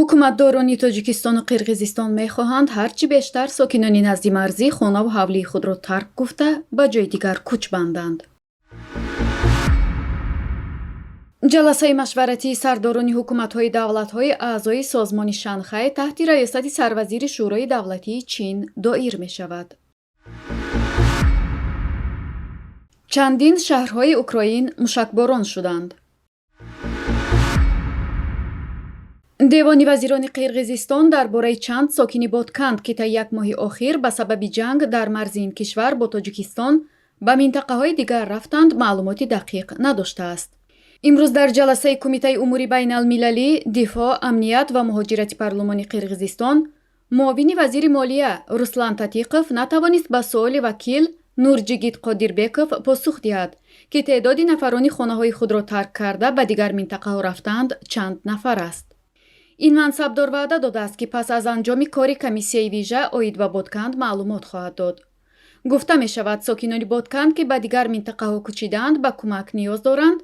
Ҳукуматдорони Тоҷикистону Қирғизистон мехоҳанд ҳарчи бештар сокинони наздимарзӣ хонаву ҳавлии худро тарк гуфта, ба ҷои дигар кӯч банданд. Ҷаласаи машваратии сардорони ҳукуматҳои давлатҳои аъзои созмони Шанхай таҳти раёсати сарвазири Шӯрои давлатии Чин доир мешавад. Чандин шаҳрҳои Украин мушакборон шуданд. Девони вазирони Қирғизистон дар бораи чанд сокини Ботканд, ки таи як моҳи охир ба сабаби ҷанг дар марзи ин кишвар бо Тоҷикистон ба минтақаҳои дигар рафтанд, маълумоти дақиқ надоштааст. Имрӯз дар ҷаласаи Кумитаи умури байналмилалӣ, дифоъ, амният ва муҳоҷирати парлумони Қирғизистон муовини вазири молия Руслан Татиқов натавонист ба суоли вакил Нурҷигит Қодирбеков посух диҳад, ки теъдоди нафарони хонаҳои худро тарк карда ба дигар минтақаҳо рафтаанд чанд нафар аст. Ин мансабдор ваъда додааст, ки пас аз анҷоми кори комиссияи вижа оид ба Ботканд маълумот хоҳад дод. Гуфта мешавад, сокинони Ботканд, ки ба дигар минтақаҳо кӯчидаанд, ба кӯмак ниёз доранд.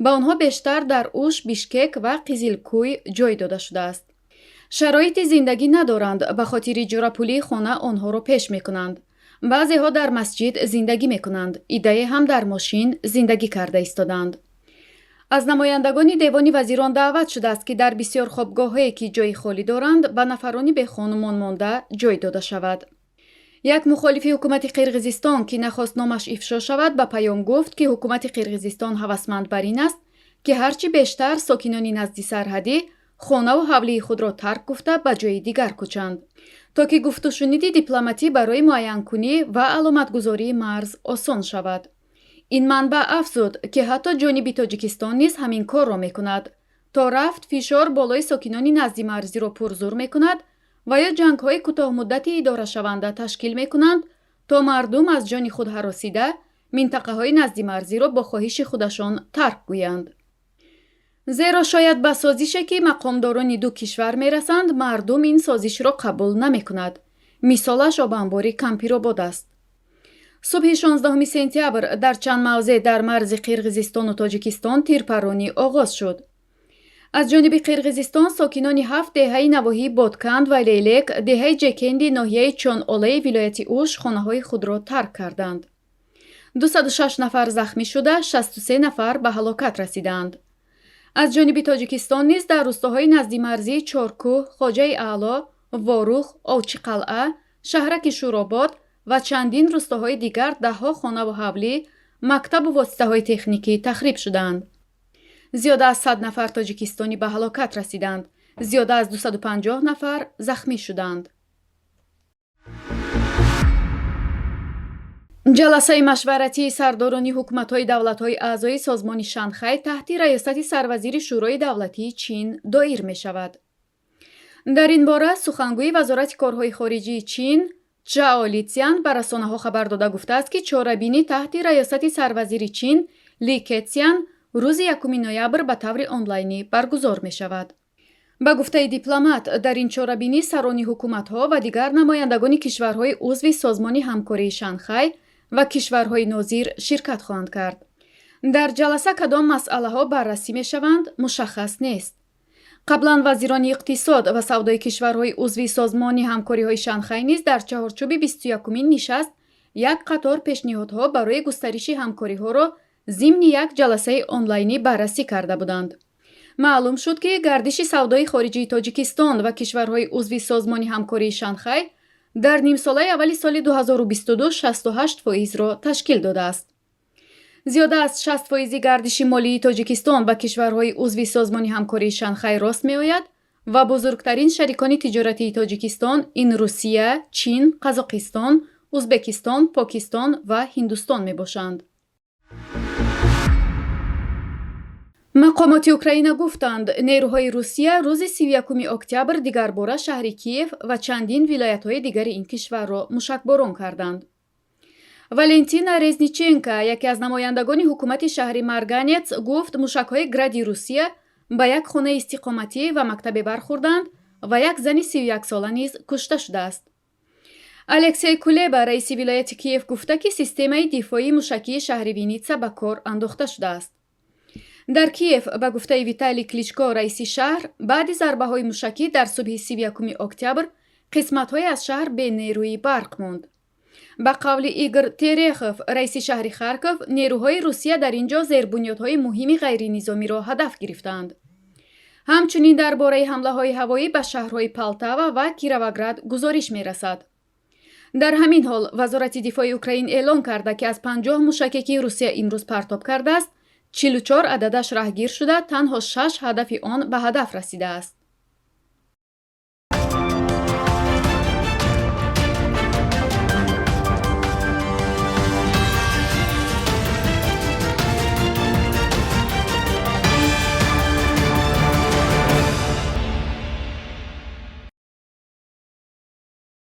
Ба онҳо бештар дар Уш, Бишкек ва Қизилкӯй ҷой дода шудааст. Шароити зиндагӣ надоранд, ба хотири иҷорапулии хона онҳоро пеш мекунанд. Баъзеҳо дар масҷид зиндагӣ мекунанд, иддае ҳам дар мошин зиндагӣ карда истодаанд. Аз намояндагони Девони вазирон даъват шудааст, ки дар бисёр хобгоҳҳое, ки ҷои холӣ доранд, ба нафарони бехонумон монда ҷой дода шавад. Як мухолифи ҳукумати Қирғизистон, ки нахост номаш ифшо шавад, ба паём гуфт, ки ҳукумати Қирғизистон ҳавасманд бар ин аст, ки ҳарчи бештар сокинони назди сарҳадӣ хонаву ҳавлии худро тарк гуфта, ба ҷои дигар кӯчанд, то ки гуфтушуниди дипломатӣ барои муайянкунӣ ва аломатгузории марз осон шавад. Ин манбаъ афзуд, ки ҳатто ҷониби Тоҷикистон низ ҳамин корро мекунад. То рафт фишор болои сокинони наздимарзиро пурзур мекунад ва ё ҷангҳои кӯтоҳмуддати идорашаванда ташкил мекунанд, то мардум аз ҷони худ ҳаросида минтақаҳои наздимарзиро бо хоҳиши худашон тарк гӯянд. Зеро шояд ба созише, ки мақомдорони ду кишвар мерасанд, мардум ин созишро қабул намекунад. Мисолаш обанбори Кампиробод аст. Субҳи 16 сентябр дар чанд мавзеъ дар марзи Қирғизистону Тоҷикистон тирпаронӣ оғоз шуд. Аз ҷониби Қирғизистон сокинони ҳафт деҳаи навоҳии Ботканд ва Лейлек, деҳаи Ҷекенди ноҳияи Чон-Олаи вилояти Уш хонаҳои худро тарк карданд. 206 нафар захмӣ шуда, 63 нафар ба ҳалокат расидаанд. Аз ҷониби Тоҷикистон низ дар рустоҳои наздимарзии Чоркӯҳ, Хоҷаи Аъло, Ворух, Овчиқалъа, шаҳраки Шӯробод ва чандин рустоҳои дигар даҳҳо хонаву ҳавлӣ, мактабу воситаҳои техникӣ тахриб шудаанд. Зиёда аз 100 нафар тоҷикистонӣ ба ҳалокат расиданд, зиёда аз 250 нафар захмӣ шуданд. Ҷаласаи машваратии сардорони ҳукуматҳои давлатҳои аъзои созмони Шанхай таҳти раёсати сарвазири Шӯрои давлатии Чин доир мешавад. Дар ин бора сухангӯи Вазорати корҳои хориҷии Чин Чжао Литсян ба расонаҳо хабар дода гуфтааст, ки чорабинӣ таҳти раёсати сарвазири Чин Ли Кетсян рӯзи 1 ноябр ба таври онлайнӣ баргузор мешавад. Ба гуфтаи дипломат, дар ин чорабинӣ сарони ҳукуматҳо ва дигар намояндагони кишварҳои узви созмони ҳамкории Шанхай ва кишварҳои нозир ширкат хоҳанд кард. Дар ҷаласа кадом масъалаҳо баррасӣ мешаванд, мушаххас нест. Қаблан вазирони иқтисод ва савдои кишварҳои узви созмони ҳамкориҳои Шанхай низ дар чаҳорчӯби 21-умин нишаст як қатор пешниҳодҳо барои густариши ҳамкориҳоро зимни як ҷаласаи онлайнӣ баррасӣ карда буданд. Маълум шуд, ки гардиши савдои хориҷии Тоҷикистон ва кишварҳои узви созмони ҳамкории Шанхай дар нимсолаи аввали соли 2022 68 фоизро ташкил додааст. Зиёда аз 60 фоизи гардиши молии Тоҷикистон ба кишварҳои узви созмони ҳамкории Шанхай рост меояд ва бузургтарин шарикони тиҷоратии Тоҷикистон ин Русия, Чин, Қазоқистон, Узбекистон, Покистон ва Ҳиндустон мебошанд. Мақомоти Украина гуфтанд, нерӯҳои Русия рӯзи 31 октябр дигарбора шаҳри Киев ва чандин вилоятҳои дигари ин кишварро мушакборон карданд. Валентина Резниченко, яке аз намояндагони ҳукумати шаҳри Марганец, гуфт, мушакҳои Гради Русия ба як хонаи истиқоматӣ ва мактабе бархӯрданд ва як зани 31-сола низ кушта шудааст. Алексей Кулеба, раиси вилояти Киев, гуфта, ки системаи дифоии мушакии шаҳри Виница ба кор андохта шудааст. Дар Киев, ба гуфтаи Виталий Кличко, раиси шаҳр, баъди зарбаҳои мушакӣ дар субҳи 31 октябр қисматҳое аз шаҳр бе нерӯи барқ монд. Ба қавли Игор Терехов, раиси шаҳри Харков, нерӯҳои Русия дар ин ҷо зербунёдҳои муҳими ғайринизомиро ҳадаф гирифтаанд. Ҳамчунин дар бораи ҳамлаҳои ҳавоӣ ба шаҳрҳои Полтава ва Кировоград гузориш мерасад. Дар ҳамин ҳол Вазорати дифои Украин эълон карда, ки аз 50 мушаке, ки Русия имрӯз партоб кардааст, 44 ададаш раҳгир шуда, танҳо шаш ҳадафи он ба ҳадаф расидааст.